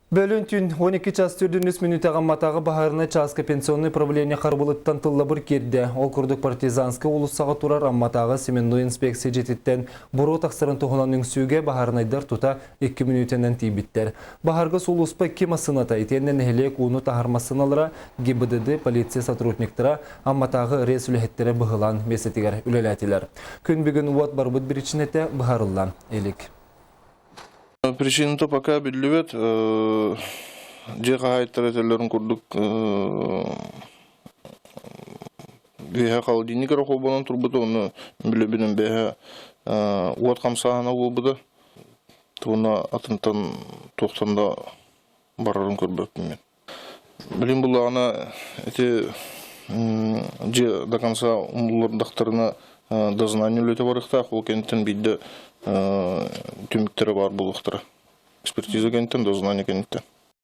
Бөлүн түн 12 час 4 мүнүүтэҕэ Амматааҕы баһаарынай чааска пенсионнай правление харабылыттан тыллабыр киирдэ. Ол курдук Партизанскай уулуссаҕа турар Амматааҕы семенной инспекция дьиэтиттэн буруо тахсарын туһунан үҥсүүгэ баһаарынайдар тута 2 мүнүүтэнэн тиийбиттэр. Баһаарга сулууспа икки массыыната итиэннэ нэһилиэк ууну таһар массыыналара, ГИБДД, полиция сотрудниктара, Амматааҕы РЭС үлэһиттэрэ быһылаан миэстэтигэр үлэлээтилэр. Күн бүгүн уот барбыт биричиинэтэ быһаарылла илик. Причината пока биллибэт. Дьиэ хаһаайыттара этэллэрин курдук үөһэ холодильник эрэ холбонон турбута, уонна билэбинэн бэйэ уот хамсааһына буолбута. Туона атынтан туохтан да барарын көрбөппүн мин. Билин буллаҕына ити дьиэ до конца умуллардахтарына дознание үлэтэ барыахтаах, ол кэнниттэн биирдэ түмүктэрэ баар буолуохтара. Экспертиза кэнниттэн, дознание кэнниттэн.